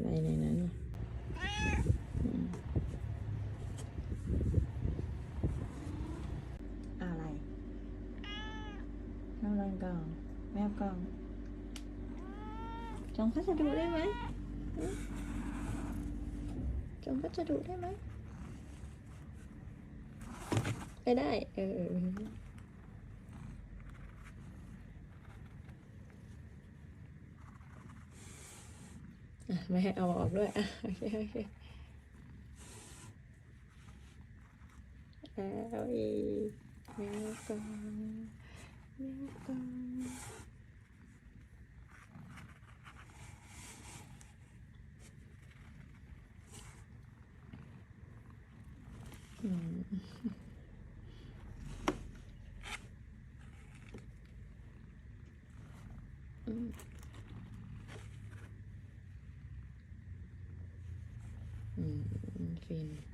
ໄວ້ໃນນັ້ນ. ອືມ ອາໄລ? ນ້ອງນອນກ່ອນ. ແມວກ່ອນ. ຈອງພັດສະດຸໄດ້ໄໝ? ອືມ ຈອງພັດສະດຸໄດ້ໄໝ? ໄດ້ ໄດ້. ເອີ ເອີ ເອີ. ອ່ະ ແມ່ເອົາອອກດ້ວຍ. ອ່ະ ໂອເຄ ໂອເຄ. ເອົາອີກ. ແມວກ່ອນ ແມວກ່ອນ. ອືມ ອືມ ອືມ ຟິນ